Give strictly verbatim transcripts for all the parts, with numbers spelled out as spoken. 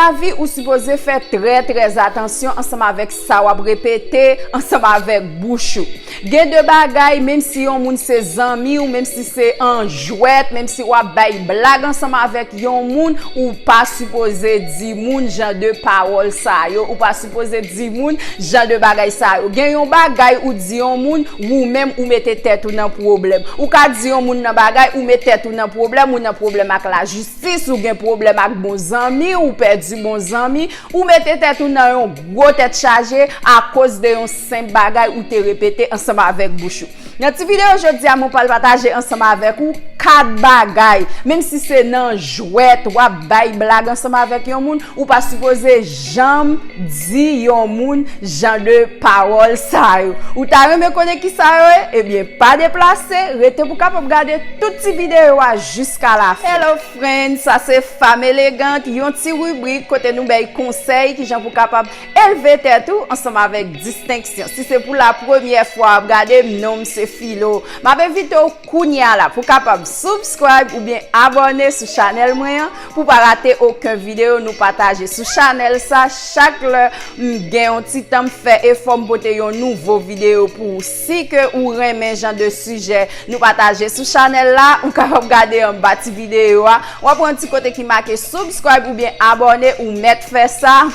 Nan lavi, ou sipoze fè trè, trè atansyon ansanm avèk sa w ap repete ansanm avèk bouch ou. Gen de bagay, menm si yon moun se zanmi w, menm si se an jwèt, menm si w ap bay blag ansanm avèk yon moun, ou pa sipoze di moun jan de pawòl sa yo, ou pa sipoze di moun jan de bagay sa yo. Gen yon bagay ou di yon moun, ou menm ou mete tèt ou nan pwoblèm. Ou ka di yon moun nan bagay, ou met tèt ou nan pwoblèm, ou nan pwoblèm ak lajistis, ou gen pwoblèm ak bon zanmi, ou pèdi bon zanmi, ou mete tèt ou nan yon gwo tèt chaje akoz de yon senp bagay ou te repete ansanm avèk bouch ou. Nan ti videyo jodi a, mwen pral pataje ansanm avèk ou kat bagay, menm si se nan jwèt, w ap bay blag ansanm avèk yon moun, ou pa sipoze janm di yon moun jan de pawòl sa yo. Ou ta renmen konnen ki sa yo ye? Ebyen, pa deplase, rete pou w kapab gade tout ti videyo a jiska lafen. Hello friends, sa se Femme Élégante, yon ti ribrik kote nou bay konsèy kijan pou w kapab elve tèt ou ansanm avèk distenksyon. Si se pou la premyè fwa w ap gade m, non m se Filo. M ap envite w kounye a la pou w kapab subscribe oubyen abòne sou chanèl mwen an pou w pa rate okenn videyo nou pataje sou chanèl sa. Chak lè m gen yon ti tan, m fè efò m pote yon nouvo videyo pou ou. Si ke ou renmen jan de sijè nou pataje sou chanèl la, ou kapab gade anba ti videyo a. W ap wè yon ti kote ki make subscribe oubyen abòne, ou mèt fè sa.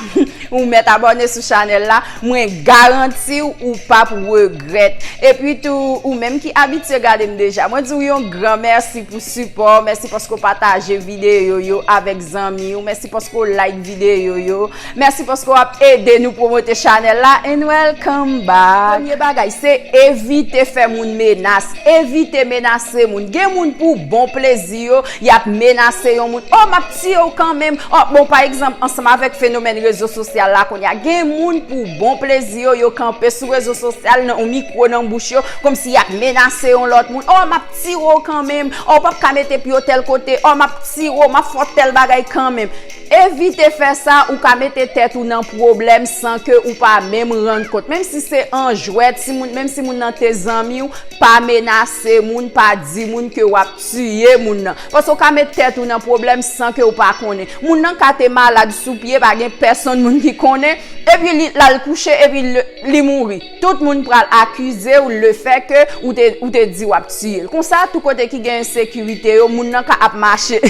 Ou mèt abòne sou chanèl la. Mwen garanti w, ou p ap regrèt. Epi tou, ou menm ki abitye gade m deja, mwen di w yon gran mèsi pou sipò w. Mèsi paske w pataje videyo yo avèk zanmi w. Mèsi paske w like videyo yo. Mèsi paske w ap ede nou pwomote chanèl la. And welcome back. Premye bagay, se evite fè moun menas. Evite menase moun. Gen moun pou bon plezi yo, y ap menase yon moun. Oh, m ap tiye w kanmenm. Oh, bon, pa egzanp, ansanm avèk fenomèn rezo sosyal la kounye a, gen moun pou bon plezi yo, yo kanpe sou rezo sosyal nan yon mikwo nan bouch yo, kòmsi y ap menase yon lòt moun. Oh, m ap tiye w kanmenm. Oh, w p ap ka mete pye w tèl kote. Oh, m ap tiye w, m ap fè w tèl bagay kanmenm. Evite fè sa, ou ka mete tèt ou nan pwoblèm san ke ou pa menm rann kont. Menm si se an jwèt, si moun, menm si moun nan te zanmi w, pa menase moun, pa di moun ke w ap tiye moun nan. Paske w ka met tèt ou nan pwoblèm san ke w pa konnen. Moun nan ka te malad sou pye, pa gen pèsonn moun ki konnen, epi li, l al kouche, epi li, li mouri. Tout moun pral akize w lefètke ou te, ou te di w ap tiye l. Konsa, tout kote ki gen ensekirite yo, moun nan ka ap mache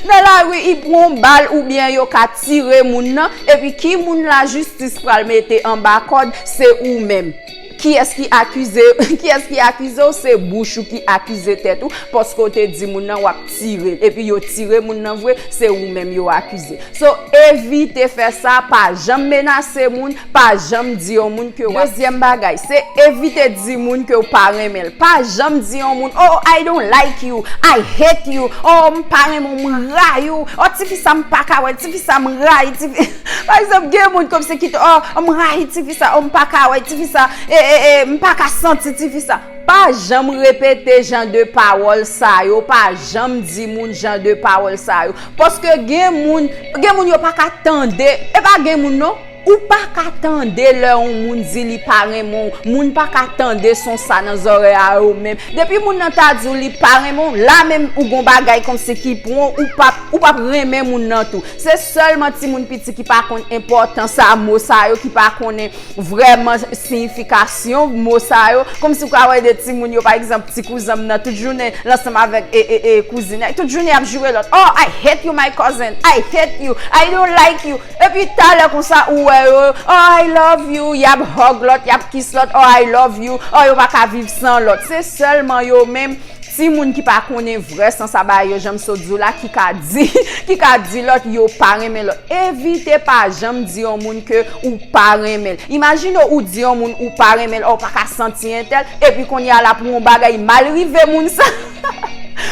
nan lari, li pran yon bal oubyen yo ka tire moun nan, epi ki moun lajistis pral mete anba kòd, se ou menm. Kiyès ki akize, kiyès ki akize w? Se bouch ou ki akize tèt ou, paske w te di moun nan w ap tire l, epi yo tire moun nan vre, se ou menm yo akize. So, evite fè sa, pa janm menase moun, pa janm di yon moun ke w ap. Dezyèm bagay, se evite di moun ke w pa renmen l. Pa janm di yon moun, "Oh, I don't like you, I hate you, oh, m pa renmen w, m rayi w, oh, tifi sa m pa ka wè, tifi sa m rayi, tifi." Pa egzanp, gen moun kòmsi ki, "Oh, m rayi tifi sa, oh, m pa ka wè tifi sa, e, e, e, m pa ka santi tifi sa." Pa janm repete jan de pawòl sa yo, pa janm di moun jan de pawòl sa yo. Paske gen moun, gen moun yo pa ka tande, e pa gen moun non. Ou pa ka tande lè yon moun di li pa renmen w. Moun pa ka tande son sa nan zòrèy a yo menm. Depi moun nan ta di w li pa renmen w, la menm ou gon bagay kòmsi ki pran w, ou p ap, ou p ap renmen moun nan tou. Se sèlman timoun piti ki pa konn enpòtans a mo sa yo, ki pa konnen vrèman siyifikasyon mo sa yo. Kòmsi w ka wè de timoun yo, pa egzanp, ti kouzen m nan, tout jounen, l ansanm avèk, e, e, e, kouzin, tout jounen y ap joure lòt. "Oh, I hate you, my cousin. I hate you. I don't like you." Epi talè konsa, ou wè yo, "Oh, I love you." Y ap hug lòt, y ap kiss lòt. "Oh, I love you." Oh, yo pa ka viv san lòt. Se sèlman yo menm, timoun ki pa konnen vrè sans a bagay yo, jan m sot di w la, ki ka di, ki ka di lòt yo pa renmen lòt. Evite pa janm di yon moun ke ou pa renmen l. Imajine w di yon moun ou pa renmen l, ou pa ka santi entèl, epi kounye a la pou yon bagay mal rive moun sa.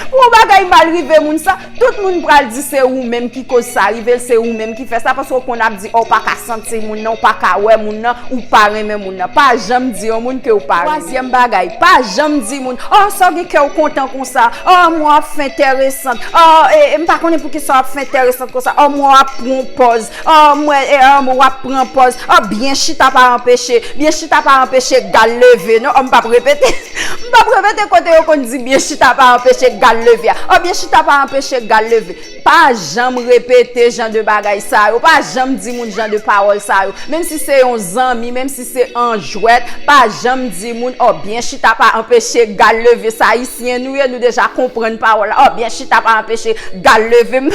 Pou yon bagay mal rive moun sa, tout moun pral di se ou menm ki koz sa rive l, se ou menm ki fè sa, paske w konn ap di, "Oh, w pa ka santi moun nan, w pa ka wè moun nan, ou pa renmen moun nan." Pa janm di yon moun ke w pa renmen. Twazyèm bagay, pa janm di moun, "Oh, sa w gen kè w kontan konsa, oh, m wè w ap fè enteresant, oh, e, e, m pa konnen poukisa w ap fè enteresant konsa, oh, m wè w ap pran pòz, oh, m wè, e, oh, w ap pran pòz, oh, byen chita pa anpeche, byen chita pa anpeche gal leve, non, oh, m p ap repete." M p ap repete kote yo konn di byen chita pa anpeche gal leve a. Oh, byen chita pa anpeche gal leve. Pa janm repete jan de bagay sa yo. Pa janm di moun jan de pawòl sa yo. Menm si se yon zanmi, menm si se an jwèt, pa janm di moun, "Ò, byen chita pa anpeche gal leve." Sa ayisyen nou ye, nou deja konprann pawòl la. "Ò, byen chita pa anpeche gal leve." M,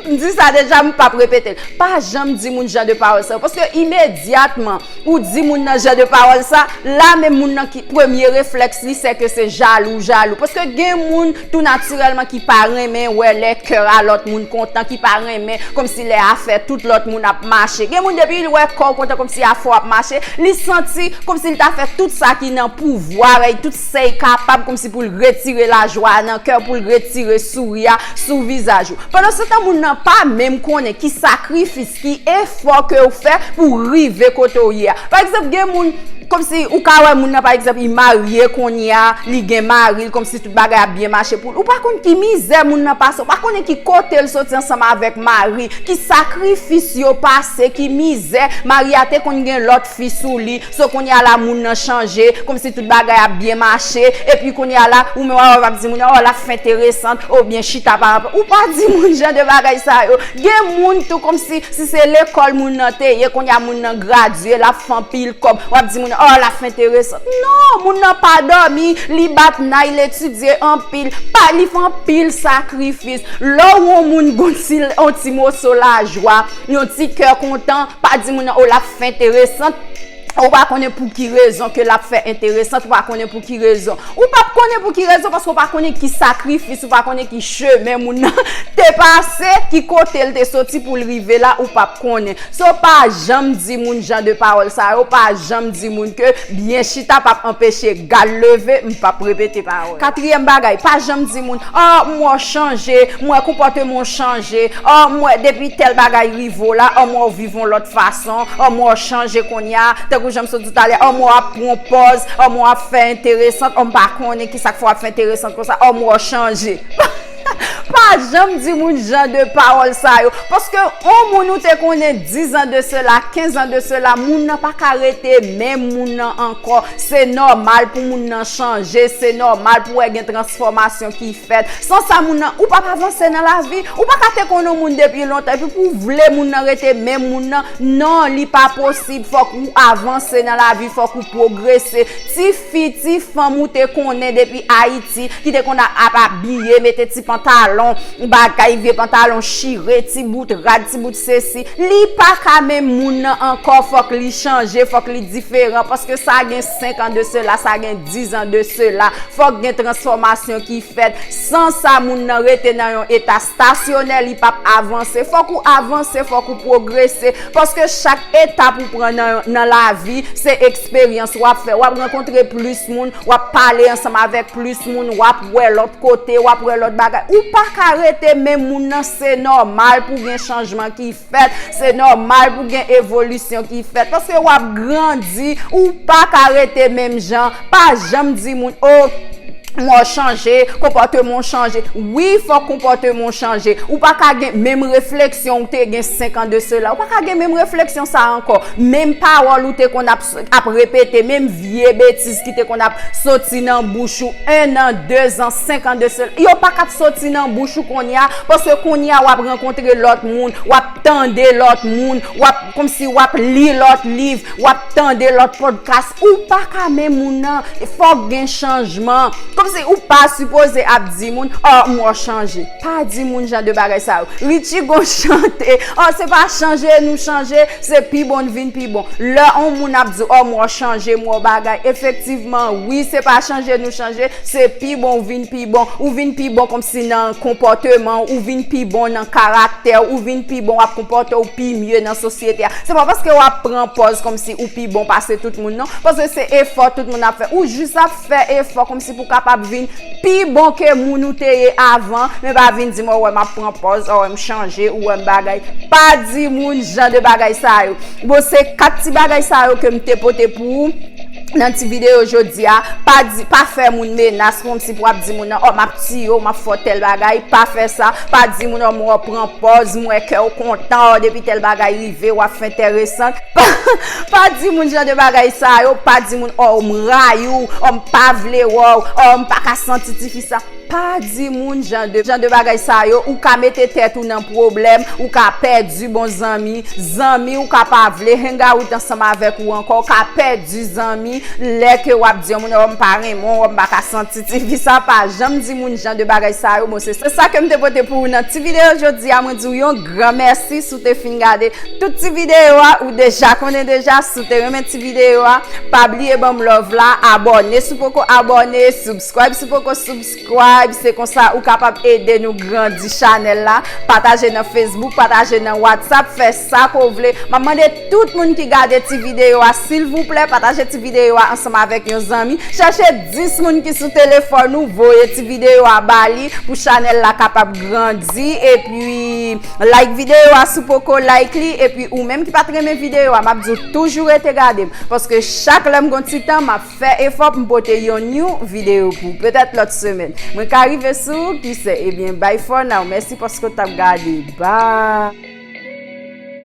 m di sa deja, m p ap repete l. Pa janm di moun jan de pawòl sa yo. Paske imedyatman, ou di moun nan jan de pawòl sa, la menm moun nan ki premye reflèks li, se ke se jalou, jalou. Paske gen moun tou natirèlman ki pa renmen wè lè kè a lòt moun kontan, ki pa renmen kòmsi lè afè tout lòt moun ap mache. Gen moun depi li wè kò w kontan kòmsi afè w ap mache, li santi kòmsi li ta fè tout sa ki nan pouvwa l, tout sa l kapab kòmsi pou l retire lajwa a nan kè w, pou l retire souri a sou vizaj ou. Pandansetan moun nan pa menm konnen ki sakrifis, ki efò ke w fè pou w rive kote w ye a. Pa egzanp, gen moun, kòmsi ou ka wè moun nan, pa egzanp, li marye kounye a, li gen mari l, kòmsi tout bagay ap byen mache pou l. Ou pa konn ki mizè moun nan pase, ou pa konnen ki kote l soti ansanm avèk mari, ki sakrifis yo pase, ki mizè. Mari a te konn gen lòt fi sou li, so kounye a la moun nan chanje, kòmsi tout bagay ap byen mache, epi kounye a la, ou menm w ap di moun nan, "Ò, l ap fè enteresan, oubyen chita pa anpe." Ou pa di moun jan de bagay sa yo. Gen moun tou kòmsi, si se lekòl moun nan te ye, kounye a moun nan gradye, l ap fè anpil kòb, w ap di moun nan, "Ò, l ap fè enteresan." Non, moun nan pa dòmi, li bat nay, l etidye anpil, pa, li fè anpil sakrifis. Lè w wè yon moun gon ti, yon ti moso lajwa, yon ti kè kontan, pa di moun nan, "O, l ap fè enteresan." Ou pa konnen pou ki rezon ke l ap fè enteresan, ou pa konnen pou ki rezon. Ou p ap konnen pou ki rezon, paske ou pa konnen ki sakrifis, ou pa konnen ki chemen moun nan te pase, ki kote l te soti pou l rive la, ou p ap konnen. So, pa janm di moun jan de pawòl sa yo, pa janm di moun ke byen chita p ap anpeche gal leve, m p ap repete pawòl. Katriyèm bagay, pa janm di moun, "Ò, m wè w chanje, m wè konpòteman w chanje, ò, m wè depi tèl bagay rive w la, ò, m wè w viv yon lòt fason, ò, m wè w chanje kounye a, tankou jan m sot di w talè, ò, m wè w ap pran pòz, ò, m wè w ap fè enteresan, ò, m pa konnen ki sa k fè w ap fè enteresan konsa, ò, m wè w chanje." Pa janm di moun jan de pawòl sa yo. Paske yon moun ou te konnen dizan de sela, kenzan de sela, moun nan pa ka rete menm moun nan ankò. Se nòmal pou moun nan chanje, se nòmal pou w wè gen transfòmasyon ki fèt. San sa, moun nan, ou p ap avanse nan lavi, ou pa ka te konn yon moun depi lontan, epi pou w vle moun nan rete menm moun nan, non, li pa posib. Fòk ou avanse nan lavi, fòk ou pwogrese. Ti fi, ti fanm ou te konnen depi Ayiti, ki te konn ap, ap abiye, mete ti pantalon, bagay, vye pantalon chire, ti bout rad, ti bout sesi, li pa ka menm moun nan ankò, fòk li chanje, fòk li diferan, paske sa gen senk an de sela, sa gen diz an de sela, fòk gen transfòmasyon ki fèt. San sa, moun nan rete nan yon eta stasyonè, li p ap avanse. Fòk ou avanse, fòk ou pwogrese, paske chak etap ou pran nan, nan lavi, se eksperyans w ap fè. W ap rankontre plis moun, w ap pale ansanm avèk plis moun, w ap wè lòt kote, w ap wè lòt bagay. Ou pa ka rete menm moun nan, se nòmal pou gen chanjman ki fèt, se nòmal pou gen evolisyon ki fèt, paske w ap grandi, ou pa ka rete menm jan, pa janm di moun, "O, m wè w chanje, konpòteman w chanje." Wi, fòk konpòteman w chanje. Ou pa ka gen menm refleksyon ou te gen senk an de sela. Ou pa ka gen menm refleksyon sa a ankò. Menm pawòl ou te konn ap, ap repete, menm vye betiz ki te konn ap soti nan bouch ou, en an, de zan, senk an de sela. Yo pa k ap soti nan bouch ou kounye a, paske kounye a w ap rankontre lòt moun, w ap tande lòt moun, w ap, kòmsi w ap li lòt liv, w ap tande lòt pòdkas, ou pa ka menm moun nan, fòk gen chanjman. Kòmsi ou pa sipoze ap di moun, "Ò, m wè w chanje." Pa di moun jan de bagay sa yo. Richie gon chante, "Ò, se pa chanje nou chanje, se pi bon n vin pi bon." Lè yon moun ap di, "Ò, m wè w chanje, m wè w bagay." Efektivman, wi, se pa chanje nou chanje, se pi bon ou vin pi bon. Ou vin pi bon kòmsi nan konpòteman w, ou vin pi bon nan karaktè w, ou vin pi bon, w ap konpòte w pi mye nan sosyete a. Se pa paske w ap pran pòz kòmsi ou pi bon pase tout moun, non. Paske se efò tout moun ap fè. Ou jis ap fè efò kòmsi pou w kapab vin pi bon ke moun ou te ye avan, men pa vin di m, "Ò, wè m ap pran pòz, ò, wè m chanje, ou wè m bagay." Pa di moun jan de bagay sa yo. Bon, se kat ti bagay sa yo ke m te pote pou ou nan ti videyo jodi a. Pa di, pa fè moun menas kòmsi pou ap di moun nan, "Ò, m ap tiye w, m ap fè w tèl bagay." Pa fè sa. Pa di moun, "Ò, m wè w pran pòz, m wè kè w kontan, ò, depi tèl bagay rive, w ap fè enteresan." Pa, pa di moun jan de bagay sa yo. Pa di moun, "Ò, m rayi w, ò, m pa vle wè w, ò, m pa ka santi tifi sa." Pa di moun jan de, jan de bagay sa yo, ou ka mete tèt ou nan pwoblèm, ou ka pèdi bon zanmi, zanmi ou ka pa vle hangout ansanm avèk ou ankò, ou ka pèdi zanmi, lè ke w ap di yon moun, "Oh, m pa renmen w, m pa ka santi ti vi sa," pa janm di moun jan de bagay sa yo. Bon, se sa ke m te pote pou ou nan ti videyo jodi a. Mwen di w yon gran mèsi si w te fin gade tout ti videyo a, ou deja konnen deja, si w te renmen ti videyo a, pa bliye ban m love la, abòne si w poko abòne, subscribe si w poko subscribe, se konsa ou kapab ede nou grandi chanèl la, pataje nan Facebook, pataje nan WhatsApp, fè sa ke w vle. M ap mande tout moun ki gade ti videyo a, silvouplè, pataje ti videyo a ansanm avèk yon zanmi. Chèche dis moun ki sou telefòn ou, voye ti videyo a ba li pou chanèl la kapab grandi, epi like videyo a si w poko like li, epi ou menm ki pa t renmen videyo a, m ap di w toujou rete gade m, paske chak lè m gon ti tan, m ap fè efò pou m pote yon new videyo pou ou, petèt lòt semèn. Mwen ka rive sou ou, ki sè? Ebyen, bye for now. Mèsi paske w t ap gade. Bye.